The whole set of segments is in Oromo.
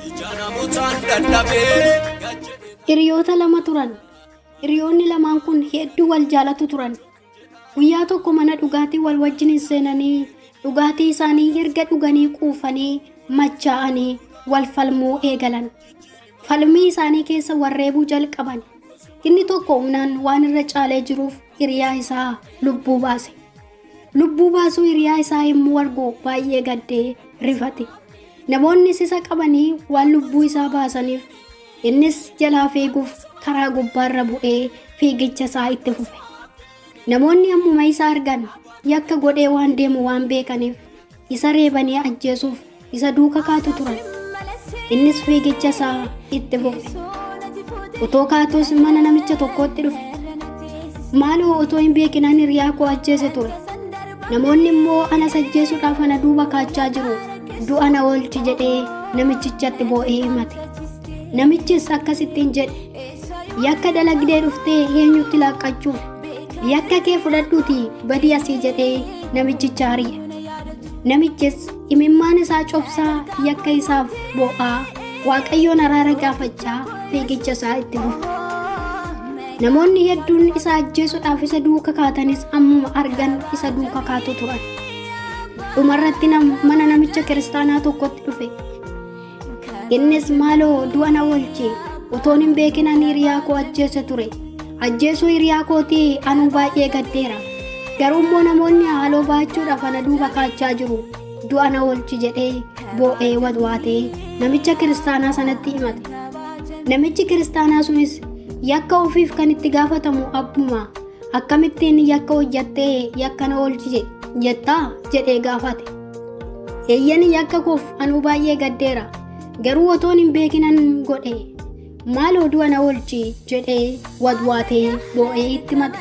Ija namootaan dadhabee gad jedhee. Hiriyoota lama turan. Hiriyoonni lamaan kun hedduu wal jaalatu turan. Guyyaa tokko mana dhugaatii wal wajjin seenanii dhugaatii isaanii erga dhuganii quufanii machaa'anii wal falmuu eegalan. Falmii isaanii keessa warreebuu jalqaban. Inni tokko humnaan waan irra caalee jiruuf hiriyaa isaa lubbuu baase. Lubbuu baasuu hiriyaa isaa yommuu argu baay'ee gaddee rifate. Namoonnis isa qabanii waan lubbuu isaa baasaniif innis jalaa fiiguuf karaa gubbaarra bu'ee fiigicha isaa itti fufe. Namoonni ammuma isa argan yakka godhee waan deemu waan beekaniif isa reebanii ajjeesuuf isa duuka kaatu turan. Innis fiigicha isaa itti fufe. Otoo kaatuus mana namicha tokkootti dhufe. Maaloo otoo hin beekinaan hiriyaa koo ajjeese ture. Namoonni immoo anas ajjeesuudhaaf ana duuba kaachaa jiru. Du'a na oolchi jedhee namichichatti boo'ee himate. Namichis akkasittiin jedhe. Yakka dalagdee dhuftee eenyutti laaqqachuuf? Yakka kee fudhadhuutii badii asii jedhee namichicha ari'e. Namichis imimmaan isaa cobsaa yakka isaaf boo'aa Waaqayyoon araara gaafachaa fiigicha isaa itti fufe. Namoonni hedduun isa ajjeesuudhaaf isa duuka kaatanis ammuma argan isa duuka kaatu turan. Dhumarratti mana namicha kiristaanaa tokkotti dhufe. Innis maaloo du'a na oolchi otoon hin beekin ani hiriyaa koo ajjeese ture. Ajjeesuu hiriyaa kootii anuu baay'ee gaddeera. Garuu immoo namoonni haaloo baachuudhaaf ana duuba kaachaa jiru. Du'a na oolchi jedhee boo'ee wadwaatee namicha kiristaanaa sanatti himate. Namichi kiristaanaa sunis yakka ofiif kan itti gaafatamu abbuma akkamittiin yakka hojjattee yakka na oolchi jettaa jedhee gaafate. Eeyyani yakka koof anuu baay'ee gaddeera. Garuu otoon hin beekinan godhe. Maaloo du'a na oolchi jedhee wadwaatee boo'ee itti mate.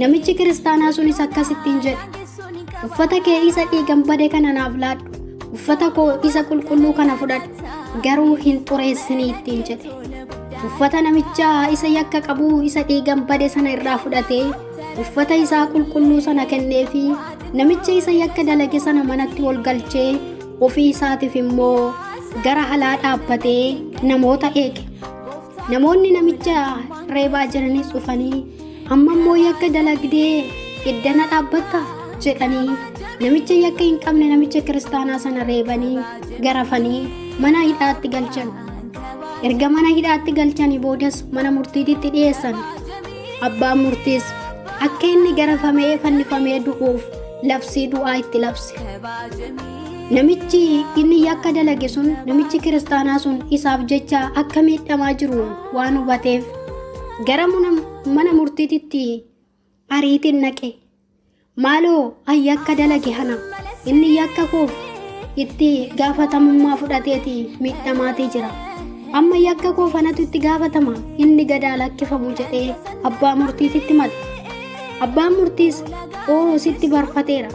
Namichi kiristaanaa sunis akkasittiin jedhe. Uffata kee isa dhiigan bade kana naaf laadhu. Uffata koo isa qulqulluu kana fudhadhu. Garuu hin xureessinii ittiin jedhe. Uffata namichaa isa yakka qabuu isa dhiigan bade sana irraa fudhatee uffata isaa qulqulluu sana kenneefi namicha isa yakka dalage sana manatti ol galchee ofii isaatiif immoo gara alaa dhaabbatee namoota eege. Namoonni namicha reebaa jiranis dhufanii amma immoo yakka dalagdee iddana dhaabbatta jedhanii namicha yakka hin qabne namicha kiristaanaa sana reebanii garafanii mana hidhaatti galchan. Erga mana hidhaatti galchanii boodas mana murtiititti dhiyeessan. Abbaan murtiis akka inni garafamee fannifamee du'uuf labsii du'aa itti labse. Namichi inni yakka dalage sun namichi kiristaanaa sun isaaf jecha akka miidhamaa jiru waan hubateef gara mana murtiititti ariitiin naqe. Maaloo an yakka dalage hana inni yakka koof itti gaafatamummaa fudhateeti miidhamaatii jira. Amma yakka koof anatu itti gaafatama inni gadaa lakkifamu jedhee abbaa murtiititti mate. Abbaan murtiis oo sitti barfateera.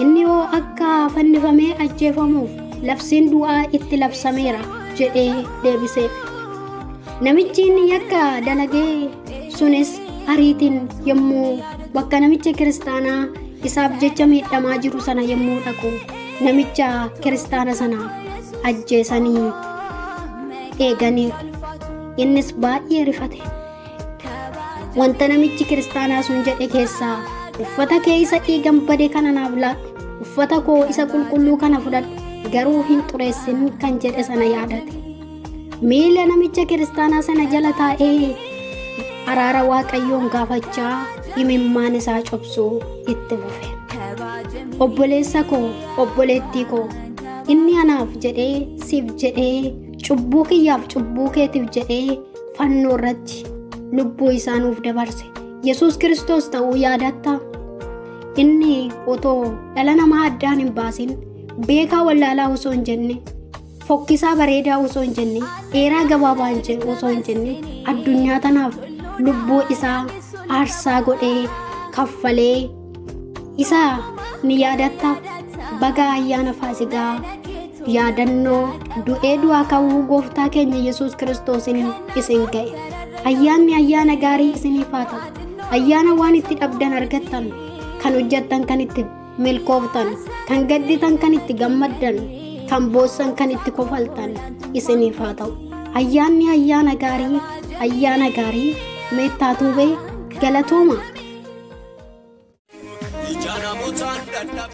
Inni hoo akka fannifamee ajjeefamuuf labsiin du'aa itti labsameera jedhee deebiseef. Namichi inni yakka dalagee sunis ariitiin yommuu bakka namicha kiristaanaa isaaf jecha miidhamaa jiru sana yommuu dhaqu namicha kiristaana sana ajjeesanii eeganiiru. Innis baay'ee rifate. Wanta namichi kiristaanaa sun jedhe keessaa uffata kee isa dhiigan bade kana naaf laadhu, uffata koo isa qulqulluu kana fudhadhu, garuu hin xureessin kan jedhe sana yaadate. Miila namicha kiristaanaa sana jala taa'ee araara Waaqayyoon gaafachaa imimmaan isaa cobsuu itti fufe. Obboleessa koo, obboleettii koo, inni anaaf jedhee siif jedhee cubbuu kiyyaaf cubbuu keetiif jedhee fannoo irratti lubbuu isaa nuuf dabarse. Yesuus Kiristoos ta'uu yaadatta? Inni otoo dhala namaa addaan hin baasin beekaa wallaalaa osoo hin jenne fokkisaa bareedaa osoo hin jenne dheeraa gabaabaa osoo hin jenne addunyaa tanaaf lubbuu isaa aarsaa godhee kaffalee isa ni yaadatta? Baga ayyaana Faasigaa yaadannoo du'ee du'aa ka'uu gooftaa keenya Yesuus Kiristoosiin isin ga'e. Ayyaanni ayyaana gaarii isiniif haa ta'u. Ayyaana waan itti dhabdan argattan, kan hojjettan kan itti milkooftan, kan gadditan kan itti gammaddan. Kan boossan kan itti kofaltan isiniif haa ta'u. Ayyaanni ayyaana gaarii, ayyaana gaarii Meettaa Tuubee galatooma. Ija namootaan dadhabee.